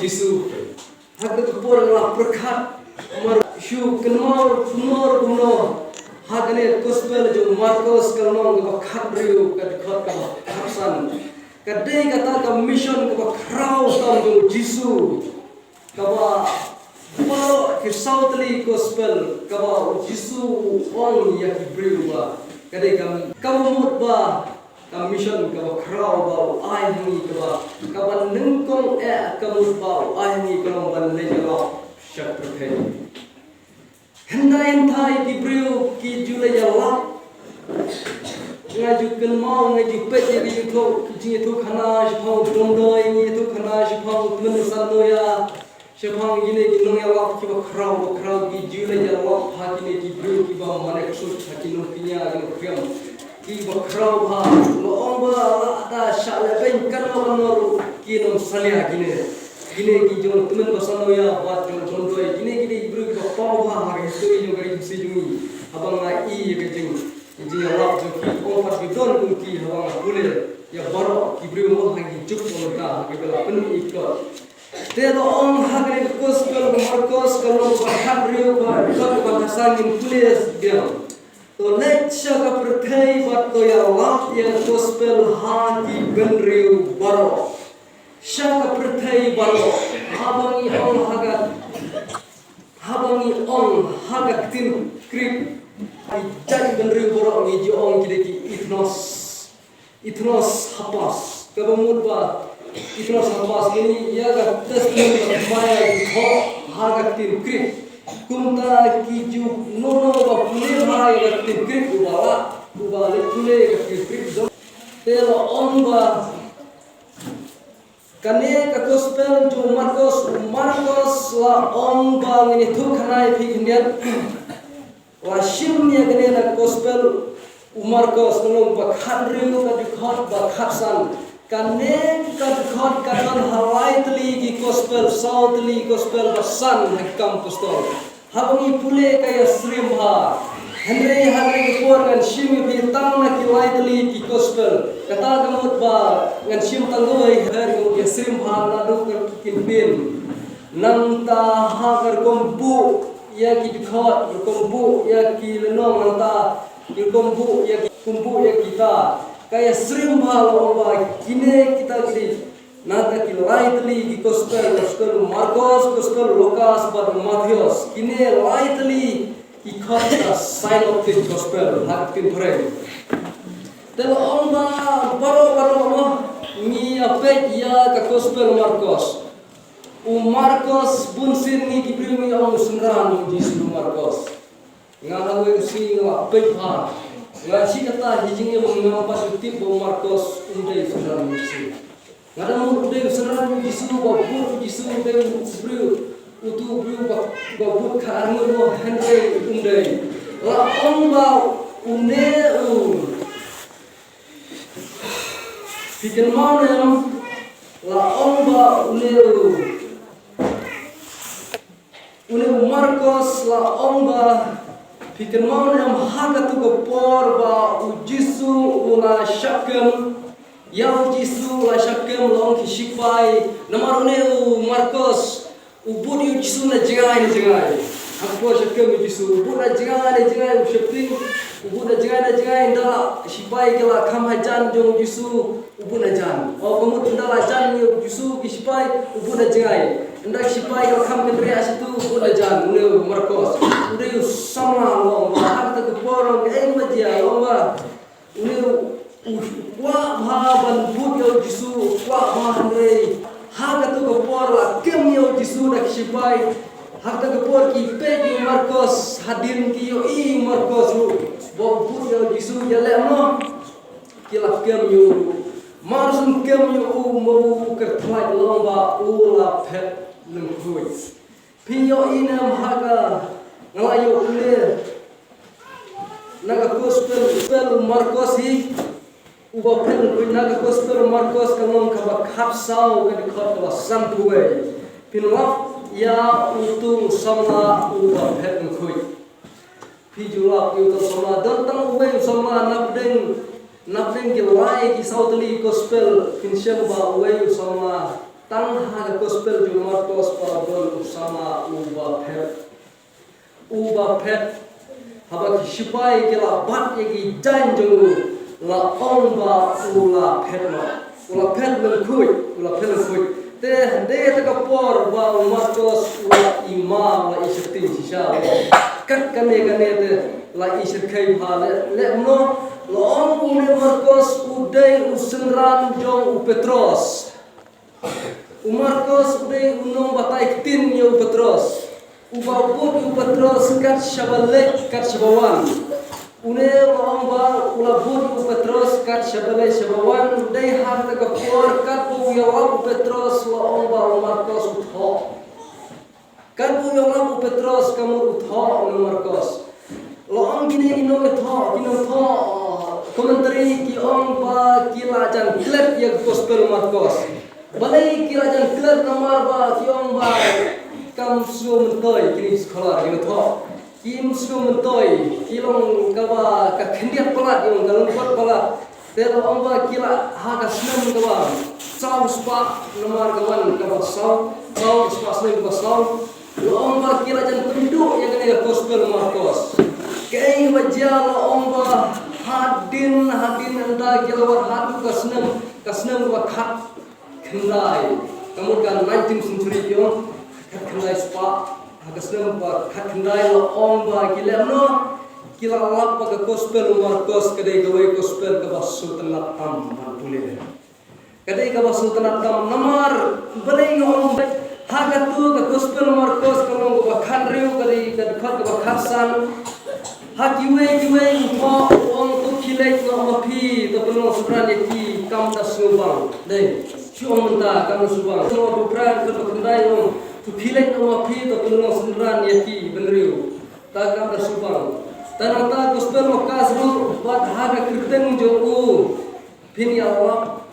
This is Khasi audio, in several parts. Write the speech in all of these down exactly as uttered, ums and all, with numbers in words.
Jisu. Ha kata ka por nga la pyrkhat mar shu kynmaw kumno kumno ha kane ka gospel jong u Markos ka lynnong kaba khathynriew ka dkhot kaba khatsan. Ka dei kata ka mission kaba khraw tam jong u Jisu. Kaba baroh ki saw tylli ki gospel kaba u Jisu u ong ïa ki briew ba ka dei ka, kaba mut ba ka mission kaba khraw ba u ai ha ngi kaba, kaba nyngkong eh ka mut ba u ai ha ngi ka long ban leit ïalap sha ka pyrthei. Hyndai hyndai ki briew ki ju leit ïalap. Nga ju kynmaw, nga ju peit ïa ki jingïathuh, jingïathuhkhana shaphang u Dongdoi, jingïathuhkhana shaphang u Tymmen Basandoya, shaphang kine ki nongïalap kiba khraw ba khraw ki ju leit ïalap ha kine ki briew kiba mane ksuid, ha ki nongkñia, ki nongkñia kiba khraw bha. Nga ong ba lada shah lehbeiñ katno katno ruh kin ym salia kine. Kine ki jong u Tymmen Basandoya bad jong u Dongdoi, kine ki dei ki briew kiba paw bha ha ka history jong ka ri Khasi jong ngi. Haba nga i ïa ka jing, ka jingïalap jong ki, ong pat ki don kum ki, haba nga pule ïa baroh ki briew mo ha ki juk mo mynta ha kaba la pynmih ïa ki kot. Te la ong ha kane ka gospel u Markos ka lynnong kaba khathynriew ka dkhot kaba khatsan, ngin pule biang. To leit sha ka pyrthei bad to ïalap ïa ka gospel ha ki bynriew baroh. Sha ka pyrthei baroh. Haba ngi ong ha ka, haba ngi ong ha ka ktien Grik, ki jait bynriew baroh ngi ju ong ki dei ki ethnos. Ethnos hapax. Kaba mut ba ethnos hapax kine ïa ka Testament ba thymmai la thoh ha ka ktien Grik. Kumta ki ju nono ba pule bha ïa ka ktien Grik, uba lah, uba leh pule ïa ka ktien Grik jong. Te la ong ba kane ka gospel jong u Markos, u Markos la ong ba ngin ïathuhkhana ïa phi khyndiat. La shim ïa kane na gospel u Markos, ka lynnong ba khathynriew ka dkhot ba khatsan. Kane ka dkhot ka don ha lai tylli ki gospel, saw tylli gospel bad san ha ki Kam Apostol. Haba ngi pule ka ïasyriem bha. Hynrei ha kane ka por ngan shim ïa phi tang na ki lai tylli ki gospel. Kata ka mut ba ngan shim tang kawei, hynrei ngan ïasyriem bha naduh ka Kin Pyn. Nangta ha ka rukom buh ïa ki dkhot, rukom buh ïa ki lynnong, nangta ki rukom buh ïa ki, rukom buh ïa kita. Ka ïasyriem bha la ong ba kine kita ki dei nangta ki lai tylli ki gospel, gospel u Markos, gospel u Lukas bad u Mathaios. Kine lai tylli ki khot ka synoptic gospel ha ka ktien phareng. Te la ong ba baroh baroh mo ngi ïa peit ïa ka gospel u Markos. U Markos, bunsien ngi ki briew ngi ong u synran u Jisu u Markos. Nga ha kawei ka sngi nga la peit bha. Nga shu kata hi jingim, ngam pat ju tip ba u Markos um dei u synran u Jisu. Nga da mut um dei u synran u Jisu, ba bud u Jisu u dei u briew, utu u briew ba, ba bud khatar ngut mo, hynrei um dei. La ong ba une u Phi kynmaw ne em? La ong ba une u, une u Markos la ong ba, phi kynmaw ne em, ha katu ka por ba u Jisu u la shah kem, ïa u Jisu u la shah kem, la ong ki shipai, namar une u Markos u bud ïa u Jisu na jngai na jngai. Ha ka por shah kem u Jisu, u bud na jngai na jngai, u sheptieng, u bud na jngai na jngai, ynda la shipai ki la kham hajan jong u Jisu, u bud na jan. O, ka mut ynda la jan ïa u Jisu ki shipai, u bud na jngai. Ynda ki shipai ki la kham kynriah shatu, u bud na jan, une u Markos. U dei u samla, u ong ba, ha kata ka por, u ong, eh, ba jia, u ong ba. Une u, u kwah bha ban bud ïa u Jisu, u kwah bha, hynrei ha katu ka por la kem ïa u Jisu da ki shipai. Ha katu ka por ki peit ïa u Markos, hadien ki ïohi ïa u Markos ruh ba u bud ïa u Jisu, ïaleh noh ki la kem ïa u ruh. Mar shu kem ïa u, ma u kyrthuh, la ong ba u la phet lyngkhuid. Phi ïohi ne em ha ka, nga la ïohi ne na ka gospel, gospel u Markos hi, uba phet lyngkhuid, na ka gospel u Markos ka lynnong kaba khatsaw ka dkhot kaba sanphew wei. Phin lap ïa utu u samla uba phet lyngkhuid. Phi ju lap ïa utu u samla, don tang uwei u samla, napdeng, napdeng ki lai ki saw tylli gospel, phin shem ba uwei u samla Tang ha ka gospel jong u Markos ba don u samla uba phet. Uba phet. Haba ki shipai ki la bat ïa ki jaiñ jong u, la ong ba u la phet noh. U la phet lyngkhuid, u la phet lyngkhuid. Te hadien kata ka por ba u Markos u la i ma, u la i sheptieng shisha. Kat kane kane te la i sheptieng bha leh, leh noh. La ong u ne Markos u dei u synran jong u Petros. U Markos u dei u nongbatai ktien ïa u Petros. Uba bud ïa u Petros kat shaba leit kat shaba wan. Une u la ong ba u la bud ïa u Petros kat shaba leit shaba wan. Dei ha kata ka por katba u ïalap u Petros la ong ba u Markos u thoh. Katba u ïalap u Petros ka mut u thoh u Markos. La ong kine ki nongthoh, ki nongthoh commentary ki ong ba ki la jan klet ïa ka gospel Markos. Balei ki la jan klet? Namar ba ki ong ba kam sngewmyntoi, kine ki scholar ki nongthoh. Kim sngewmyntoi, ki long kaba ka khyndiat palat, ki long ka lyngkot palat. Te la ong ba ki la ha ka snem kaba saw spah, namar ka wan kaba saw, saw spah snem kaba saw. La ong ba ki la jan pynduh ïa kane ka gospel Markos. Kaei ba jia? La ong ba hadien, hadien ynda ki la wad haduh ka snem, ka snem kaba khat khyndai. Ka mut ka nineteenth century ki ong, khat khyndai spah, ha ka snem ba khat khyndai la ong ba ki leh noh, ki la lap ba ka gospel u Markos ka dei kawei ka gospel kaba sngewtynnat tam ban pule. Ka dei kaba sngewtynnat tam namar balei nga ong ba ha katu ka gospel Markos ka long kaba khathynriew, ka dei ka dkhot kaba khatsan. Ha kiwei kiwei u thoh u ong, to khie leit noh ma phi, to pynlong synran ïa ki, kam da sngewbang. Dei, shu ong mynta, kam da sngewbang. Sngewbang u Pran, ka dkhot khyndai u ong, to khie leit noh ma phi, to pynlong synran ïa ki bynriew. Ta kam da sngewbang. Ta nangta gospel Lukas ruh bad ha ka kyrteng jong u phin ïalap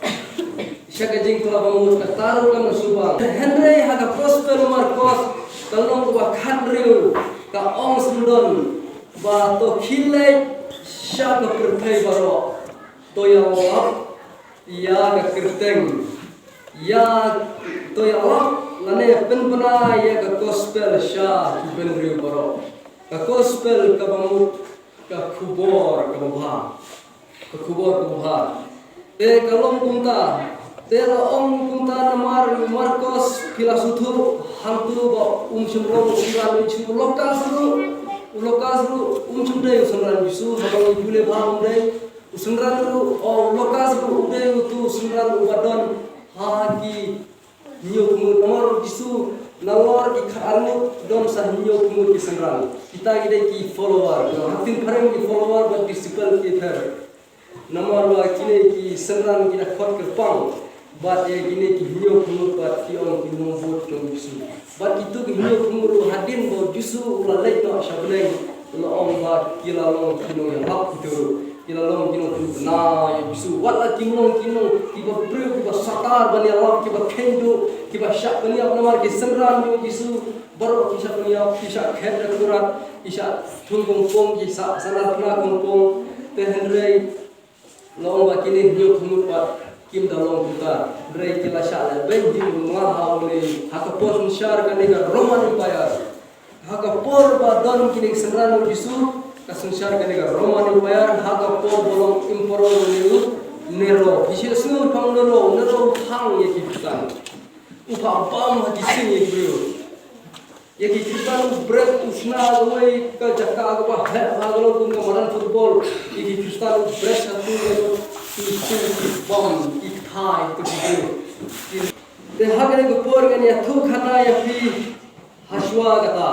sha ka jingkhlaiñ ba mut, kata ruh kam da sngewbang. Hynrei ha ka gospel Markos ka long kaba khathynriew, ka ong syndon ba to khie leit sha ka pyrthei baroh, to ïalap ïa ka kyrteng, ïa, to ïalap lane pynbna ïa ka gospel sha ki bynriew baroh. Ka gospel kaba mut ka khubor kaba bha. Ka khubor kaba bha. Te ka long kumta, te la ong kumta namar u Markos phi la sngewthuh hangtu ba um shym long u synran u Jisu, u Lukas ruh, u Lukas ruh um shym dei u synran u Jisu, haba ngi pule bha um dei. U synran ruh, o, u Lukas ruh u dei utu u synran uba don ha ki hynñiew phew ngut, namar u Jisu nalor ki khatar ngut don sa hynñiew phew ngut ki synran. Kita ki dei ki follower. Ha ktien phareng ki follower bad disciple ki pher. Namar ba kine ki synran ki da khot kyrpang bad ïa kine ki hynñiew phew ngut bad ki ong ki nongbud jong u Jisu. Bad kitu ki hynñiew phew ngut ruh hadien ba u Jisu u la leit noh sha bneng, la ong ba ki la long ki nongïalap kitu ruh. Ki la long ki nongpynbna ïa u Jisu. Wat la kim long ki nong kiba briew kiba satar ban ïalap, kiba kheiñ duh, kiba shah pynïap namar ki synran jong u Jisu. Baroh ki shah pynïap, ki shah khet da kurat, ki shah thung kongpong, ki shah sanar pla kongpong. Te hynrei la ong ba kine hynñiew phew ngut pat kim da long kumta. Hynrei ki la shah lehbeiñ jingmut ha une, ha ka por synshar kane ka Roman Empire. Ha ka por ba don kine ki synran u Jisu, ka synshar kane ka Roman Empire, ha ka por ba long Emperor une u Nero. Phi sngewthuh, Nero, Nero u thang ïa ki Khristan. U phah bam ha ki sing ïa ki briew. Ïa ki Khristan u bret, u shna kawei ka jaka kaba heh bha, ka long kum ka madan football. Ïa ki Khristan u bret ha tu ka long ki sing, ki bam, ki kthai, ki briew. Te ha kane ka por ngan ïathuh khana ïa phi ha shuwa kata.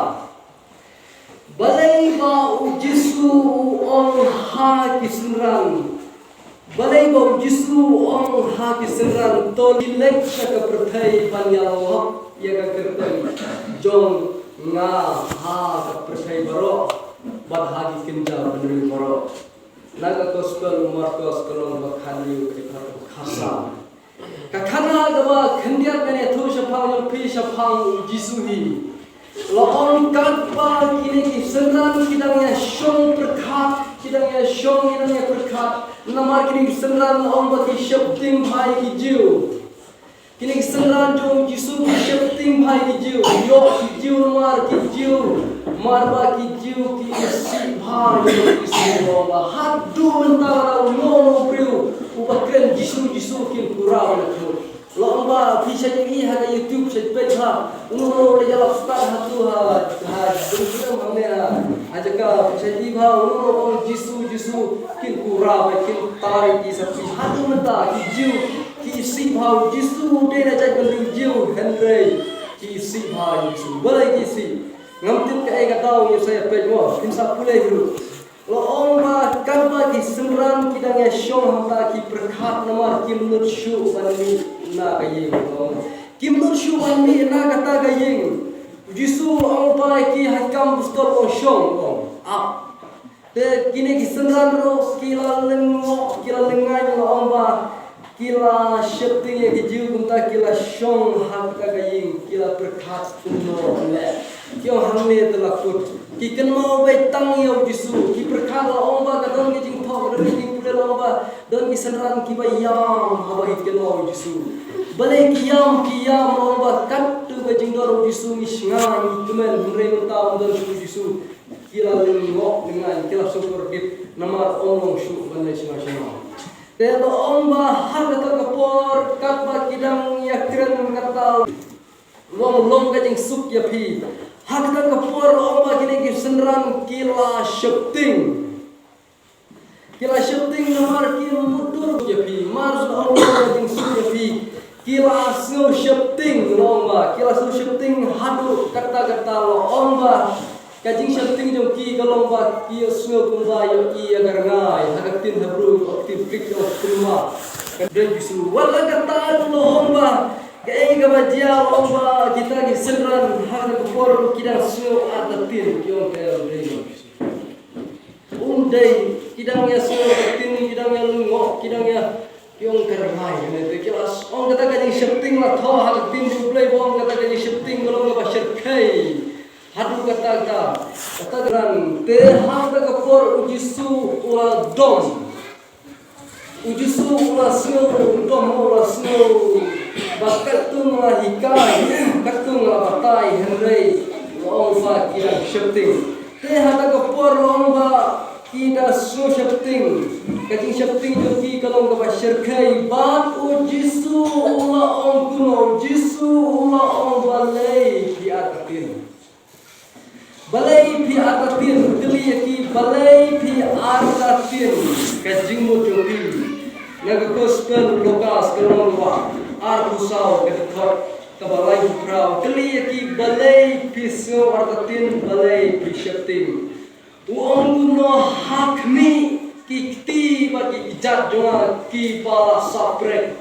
Balei ba u Jisu u ong ha ki synran? Balei ba u Jisu u ong ha ki synran, to khie leit sha ka pyrthei ban ïalap ïa ka kyrteng jong nga ha ka pyrthei baroh, bad ha ki kynja bynriew baroh. Na ka gospel u Markos ka lynnong ba khathynriew, ka dkhot ba khatsan. Ka khana kaba khyndiat ngan ïathuh shaphang jong phi shaphang u Jisu hi. La ong katba kine ki synran ki dang ïashong pyrkhat, ki dang ïashong, ki dang ïapyrkhat. Namar kine ki synran la ong ba ki sheptieng bha ïa ki Jiw. Kine ki synran jong u Jisu ki sheptieng bha ïa ki Jiw, ïoh ki Jiw namar ki Jiw, namar ba ki Jiw ki isih bha ïa u Jisu, u ong ba haduh mynta lada uno uno u briew uba kren Jisu Jisu kin kura ba na khmut. La ong ba phi sa ïohi ha ka YouTube sa peit ha uno uno u la ïalap stad ha tu ha ha dum dum hangne ha ha jaka phi sa ïohi ba uno uno u ong Jisu Jisu kin kura ba kin tar ïa ki sa phi haduh mynta ki Jiw ki isih bha u Jisu u dei na jaitbynriew Jiw hynrei ki isih bha u Jisu. Balei ki isih? Ngam tip kaei ka daw ngi sa ïa peit mo, phin sa pule hi ruh. La ong ba katba ki synran ki dang ïa shong hangta ki pyrkhat namar kim nud shuh ban mih na ka ïing. La ong kim nud shuh ban mih na kata ka ïing. U Jisu u ong ba ïa ki ha ki kam apostol u ong shong, u ong ap. Te kine ki synran ruh ki la lyngngoh, ki la lyngngoh, la ong ba ki la sheptieng ïa ki Jiw kumta ki la shong ha kata ka ïing, ki la pyrkhat kumno leh. Ki ong hangne te la kut. Ki kynmaw beit tang ïa u Jisu, ki pyrkhat la ong ba ka don ka jingthoh, ka don ka jingpule, la ong ba don ki synran kiba ïam haba ki kynmaw u Jisu. Balei ki ïam, ki ïam, la ong ba katto ka jingdon u Jisu ngi shngaiñ, ngi kmen, hynrei mynta ym don shuh u Jisu. Ki la lyngngoh lyngngoh, ki la shukor dip namar ym long shuh ban leit shnong shnong. Te la ong ba ha kata ka por katba ki dang ïa kren kata, long long ka jingsuk ïa phi. Ha kata ka por la ong ba kine ki synran ki la sheptieng. Ki la sheptieng namar ki mutdur ïa phi, mar la ong long ka jingsuk ïa phi. Ki la sngew sheptieng, la ong ba ki la sngew sheptieng haduh katta katta, la ong ba ka jingsheptieng jong ki ka long ba ki ïohsngew kumba ïohi ïa ka rngai ha ka ktien Hebru, ka ktien Grik ka ong pneuma. Ka dei Jisu. Wat la katta la ong ba kaei kaba jia, la ong ba kita ki synran ha ka por ki dang sngew artatien, ki ong ka dei Jisu. Um dei, ki dang ïa sngew ka ktien, ki dang ïa lyngngoh, ki dang ïa, ki ong ka rngai, ne te ki la ong kata ka jingsheptieng la thoh ha ka ktien jong U Blei ba ong kata ka jingsheptieng ka long kaba shyrkhei. Haduh katta katta, kata ka dang te ha kata ka por U Jisu u la dom. U Jisu u la sngew, u dom u la sngew ba katto la hikai, katto la batai, hynrei la ong ba ki dang sheptieng. Te ha kata ka por la ong ba ki da sngew sheptieng, ka jingsheptieng jong ki ka long kaba shyrkhei. Bad U Jisu u la ong kumno? U Jisu u la ong, balei phi artatien? Balei phi artatien? U kylli ïa ki, balei phi artatien? Ka jingmut jong phi. Na ka Gospel Lukas ka lynnong ba arphew saw, ka dkhot kaba laiphew phra, u kylli ïa ki, balei phi sngew artatien, balei phi sheptieng? U ong kumno? Ha khmih ki kti bad ki kjat jong nga kiba la saprek.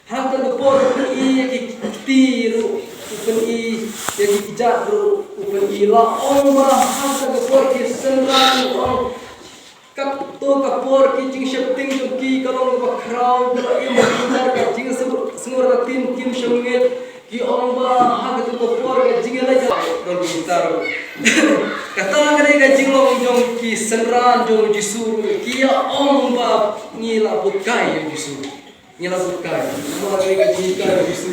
Ha kata ka por u pyni ïa ki kti ruh, u pyni ïa ki kjat ruh, u pyni, la ong ba ha kata ka por ki synran, u ong, katto ka por ki jingsheptieng jong ki ka long kaba khraw, ka long im, ka jingsngewthuh kim shym ngeit. Ki ong ba ha kata ka por ka jingïaleh ka don ki tar. Kata ka dei ka jinglong jong ki synran jong U Jisu, ki ïa ong ba ngi la bud kai ïa U Jisu. Ngi la bud kai. Namar ka dei ka jingkai U Jisu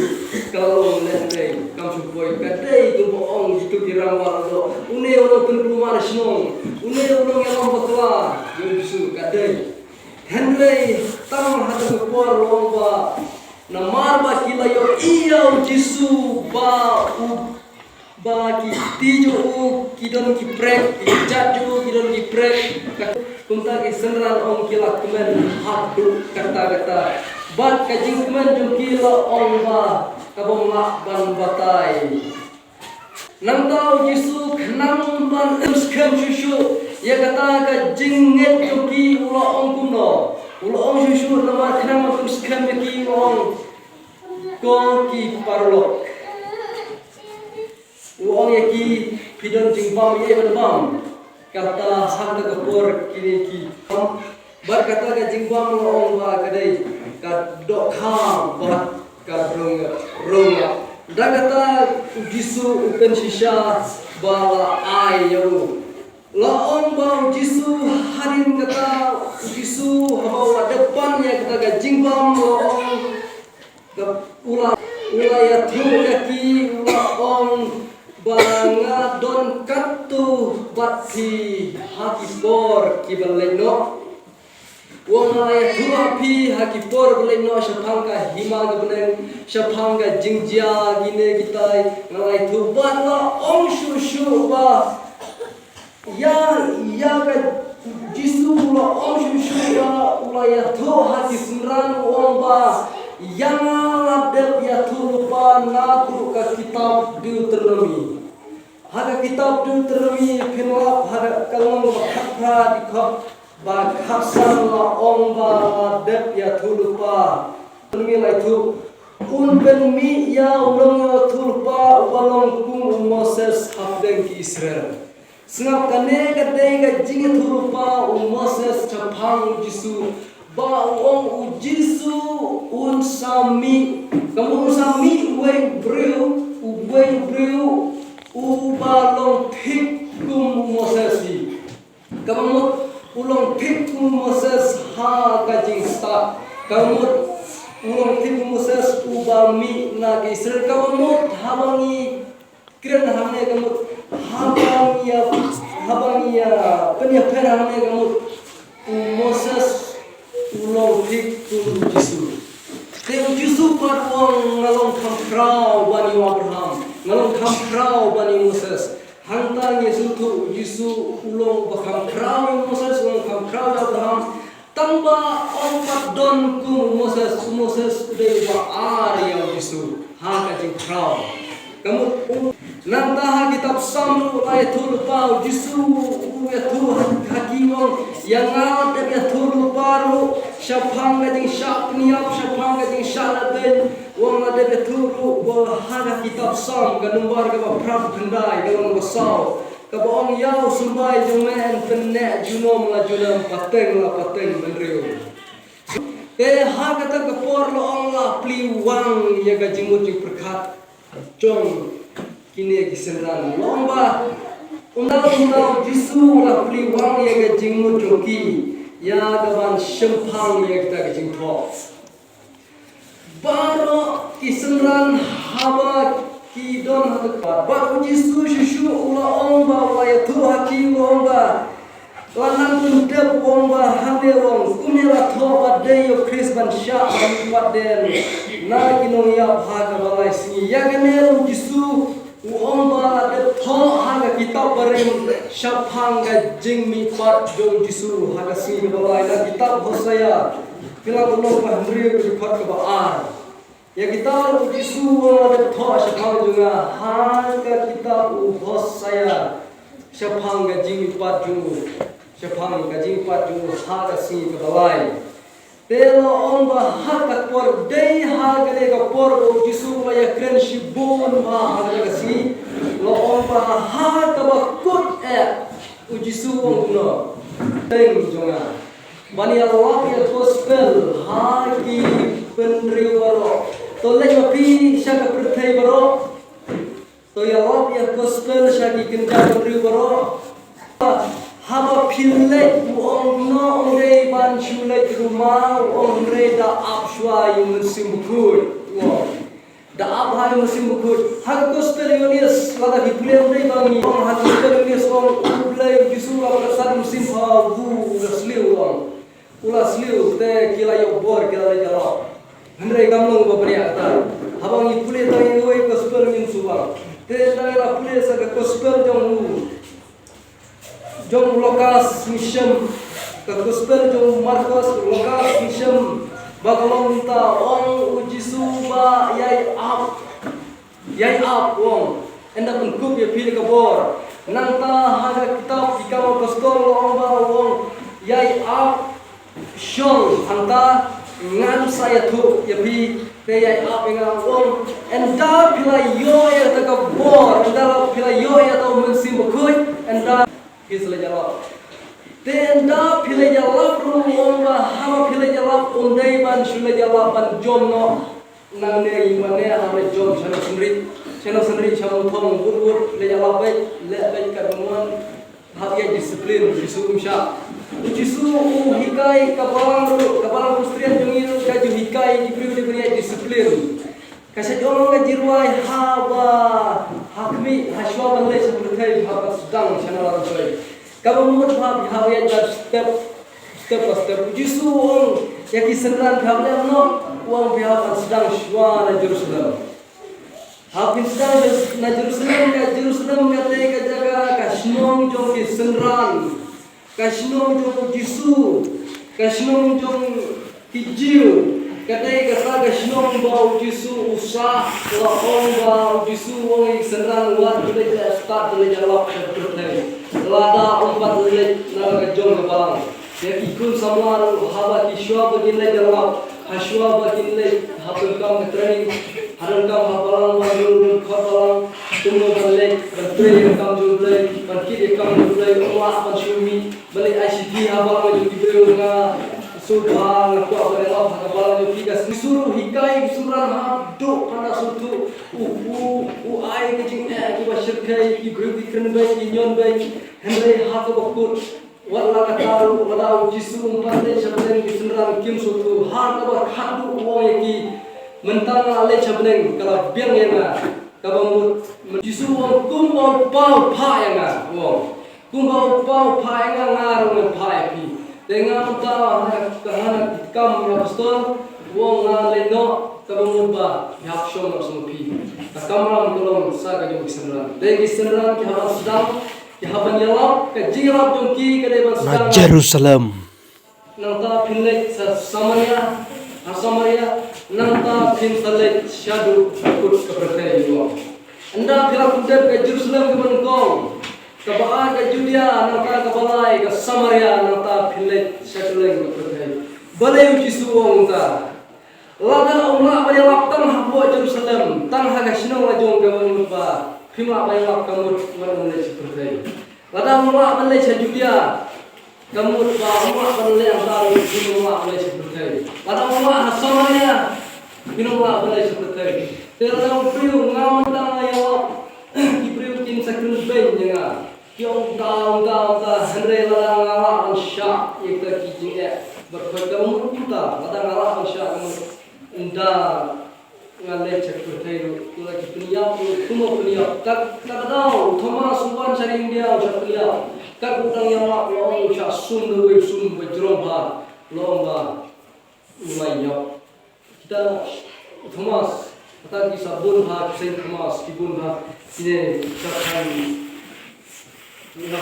ka la long lehse kam shu poi. Ka dei kumba ong kito ki rangbah, une u nongpynkulmar shnong, une u nongïalam bakla ïa U Jisu, ka dei. Hynrei tang ha kata ka por la ong ba namar ba ki la ïohi ïa U Jisu ba u, ba ki kti jong u ki don ki prek, ki kjat jong u ki don ki prek. Kumta ki synran, ong, ki la kmen haduh katta katta. Bad ka jingkmen jong ki la ong ba kaba ym lah ban batai. Nangta U Jisu khnang ban pynskhem shuh shuh ïa kata ka jingngeit jong ki, u la ong kumno? U la ong shuh shuh namar khnang ban pynskhem ïa ki, u ong, ko ki paralok. U ong ïa ki, phi don jingbam ïa ban bam? Kata ha kata ka por kine ki bam. Bad kata ka jingbam la ong ba ka dei ka dohkha bad ka rong, rong. Da kata U Jisu u pynshisha ba la ai ïa u. La ong ba U Jisu hadien kata, U Jisu haba u la dep pan ïa kata ka jingbam, la ong, ka, u U la ïathuh ïa ki, u la ong ba nga don katto bad phi ha ki por kiban leit noh. U ong nga la ïathuh ha phi ha ki por ba leit noh shaphang ka hima ka bneng, shaphang ka jingjia kine kitai, nga la ïathuh bad la ong shuh shuh ba Ïa, ïa ka Jisu u la ong shuh shuh ba u la ïathuh ha ki synran u ong ba ïa nga la dep ïathuh lypa naduh ka kitab Deuteronomi. Ha ka kitab Deuteronomi phin lap ha ka lynnong ba khatphra dkhot ba khatsan la ong ba la dep ïathuh lypa. Deuteronomi la ïathuh un pynmih ïa u nongïathuhlypa uba long kum u Moses hapdeng ki Israel. Sngap, kane ka dei ka jingïathuhlypa u Moses shaphang u Jisu. Ba u ong u Jisu un sa mih. Ka mut un sa mih uwei u briew, uwei u briew uba long thik kum u Moses hi. Kaba mut u long thik kum u Moses ha ka jingstad. Kaba mut u long thik kum u Moses uba mih na ka Israel. Kaba mut haba ngi kren hangne ka mut haba ngi ïa, haba ngi ïa pynïapher hangne ka mut u Moses u long thik kum u Jisu. Te u Jisu pat u ong nga long kham khraw ban ïa u Abraham, nga long kham khraw ban ïa u Moses. Hangta ngi sngewthuh u Jisu u long uba kham khraw ïa u Moses, u long kham khraw ïa u Abraham. Tang ba ym pat don kum u Moses, u Moses u dei uba ar ïa u Jisu ha ka jingkhraw. Ka mut u, nangta ha kitab Salm ruh la ïathuh lypa u Jisu, u ïathuh ha, ha ki, u ong ïa nga la dep ïathuh lypa ruh shaphang ka jingshah pynïap, shaphang ka jingshah lehbeiñ, u ong la dep ïathuh ruh ba ha ka kitab Salm ka nombar kaba phra phew khyndai ka lynnong ba saw. Kaba ong ïa u symbai jong me yn pynneh junom la junom, pateng la pateng bynriew. Te ha kata ka por la ong la plie wang ïa ka jingmut jingpyrkhat jong kine ki synran. La ong ba ynda, ynda u Jisu la plie wang ïa ka jingmut jong ki ïa kaban shemphang ïa kita ki jingthoh. Baroh ki synran haba ki don ha ka, bad u Jisu shuh shuh u la ong ba, u la ïathuh ha ki, u la ong ba, la nang pyntip, u ong ba, hangne u ong, kumne la thoh ba dei ïa u Khrist ban shah ban mihpat dien na ki nongïap ha kaba lai sngi. Ïa kane u Jisu u ong ba la dep thoh ha ka kitab barim shaphang ka jingmihpat jong u Jisu ha ka sngi kaba lai, na kitab Hosea, ka lynnong ba hynriew, ka dkhot kaba ar. Ïa kita u Jisu u ong la dep thoh shaphang jong nga ha ka kitab u Hosea shaphang ka jingmihpat jong u, shaphang ka jingmihpat jong u ha ka sngi kaba lai. Te la ong ba ha ka por, dei ha kane ka por ba u Jisu u la ïakren shibun bha ha kane ka sngi. La ong ba ha kaba kut eh u Jisu u ong kumno, teng jong nga ban ïalap ïa ka gospel ha ki bynriew baroh. To leit ma phi sha ka pyrthei baroh. To ïalap ïa ka gospel sha ki kynja bynriew baroh. Haba phi leit, u ong, kumno, ym dei ban shu leit ruh ma, u ong, hynrei da ap shuwa ïa u Mynsiem Bakhuid, u ong. Da ap ha ïa u Mynsiem Bakhuid. Ha ka gospel u Ïoannis, lada phi pule, ym dei ba ngi ong, ha ka gospel u Ïoannis u ong, U Blei, u Jisu u la pyrsad mynsiem ha u, u la sliew, u ong. U la sliew, te ki la ïoh bor, ki la leit ïalap. Hynrei kam long ba bniah kata. Haba ngi pule tang ïa kawei ka gospel ngin shu bang. Te tang ïa la pule sa ka gospel jong u, jong u Lukas, ngi shem ka gospel jong u Markos, u Lukas, ngi shem ba ka long mynta, ong u Jisu ba ïai ap. Ïai ap, u ong, ynda pynkup ïa phi da ka bor. Nangta ha ka kitab Ki Kam Apostol la ong ba, u ong, ïai ap shong hangta, ngan sa ïathuh ïa phi, te ïai ap ïa nga, u ong, ynda phi la ïoh ïa kata ka bor, ynda la phi la ïoh ïa kata u Mynsiem Bakhuid, ynda phi sa leit ïalap. Te ynda phi leit ïalap ruh, u ong ba haba phi leit ïalap, ym dei ban shu leit ïalap ban jom noh. Nangne ïa mane ha leit jom shano synrih, shano synrih, shano thong, wut wut, leit ïalap beit, leh beit katba mon, hap ïa discipline, Jisu um shah. U Jisu u hikai ka balang ruh, ka balang Khristan jong ngi ruh ka ju hikai ki briew dei ban ïa discipline. Ka shah jong ka jingrwai haba ha khmih, ha shuwa ban leit sha pyrthei, haba sdang sha na la roi. Kaba mut haba ha ïa ka step, step by step. U Jisu u ong ïa ki synran, phi hap leh kumno? U ong phi hap ban sdang shuwa na Jerusalem. Haba phin sdang na Jerusalem, ka Jerusalem ka dei ka jaka, ka shnong jong ki synran. Ka shnong jong u Jisu, ka shnong jong ki Jiw, ka dei kata ka shnong ba u Jisu u sah, la ong ba u Jisu u ong ïa ki synran, wat leit, start leit ïalap sha pyrthei. Lada ym pat leit na la ka jong ka balang. Ïa ki khun samla ruh haba ki shuwa ba kin leit ïalap, ha shuwa ba kin leit, ha pyndonkam ka training, ha donkam ha balang, ban rung rung khot balang, kumno ban leit, ban trei ïa ka kam jong U Blei, ban kit ïa ka kam jong U Blei, ym lah ban shu mih ban leit ai shithi ha balang jong ki briew. Nga sngewbha, nga kwah ban ïalap ha ka balang jong phi. Ka Jisu ruh u hikai ki synran haduh katta sngewthuh, u, u, u ai ka jingeh kiba shyrkhei, ki briew ki kren beiñ, ki ñion beiñ, hynrei ha kaba kut. Wat la katta ruh, lada u Jisu um pat leit sha bneng, ki synran kim sngewthuh. Ha kaba khatduh u ong ïa ki, mynta nga leit sha bneng, ka la biang ïa nga. Kaba mut, u Jisu u ong, kumba u Kpa u phah ïa nga, u ong. Kumba u Kpa u phah ïa nga, nga ruh ngan phah ïa phi. Te nga mynta ha ka, ha ka kam apostol, u ong nga leit noh, kaba mut ba phi hap shong noh sha phi. Ka kamram ka long sa ka jong ki synran. Te ki synran ki hap ban sdang, ki hap ban ïalap, ka jingïalap jong ki ka dei ban sdang na Jerusalem. Nangta phin leit sha Samaria, ha Samaria, nangta phin sa leit shaduh kut ka pyrthei, u ong. Ynda phi la pyndep ka Jerusalem kaba nyngkong, kaba ar ka Judea, nangta kaba lai ka Samaria, nangta phin leit sha kylleng ka pyrthei. Balei u Jisu u ong kumta? Lada ym lah ban ïalap tang hapoh Jerusalem, tang ha ka shnong la jong, ka mut ba phim lah ban ïalap, ka mut wat ym leit sha pyrthei. Lada ym lah ban leit sha Judea, ka mut ba ym lah ban leit hangta ruh, phim lah ban leit sha pyrthei. Lada ym lah ha Samaria, phim lah ban leit sha pyrthei. Te lada u briew, nga mynta nga ïalap, ki briew kin sa kren beiñ ïa nga. Ki ong kumta, kumta, kumta, hynrei lada nga lah ban shah ïa kita ki jingeh bad khoit, ka mut kumta, lada nga lah ban shah, ka mut ynda nga leit sha pyrthei ruh, lada ki pynïap ruh, kumno pynïap? Kat, kat ka daw u Thomas u wan sha India, u shah pynïap. Kat u dang ïalap, la ong u shah sum da uwei u sum ba jrong bha, la ong ba u la ïap. Kita u Thomas, kata ki sa bun bha, ki Saint Thomas, ki bun bha, kine ki sa khan, ki na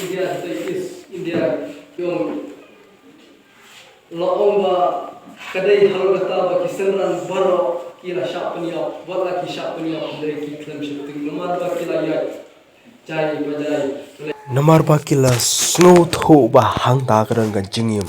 India, kita East India, ki ong, la ong ba ka dei halor kata ba ki synran baroh ki la shah pynïap, wat la ki shah pynïap, hynrei ki khlem sheptieng, namar ba ki la ïaid jai ba jai. Namar ba ki la sngewthuh ba hangta ka don ka jingim.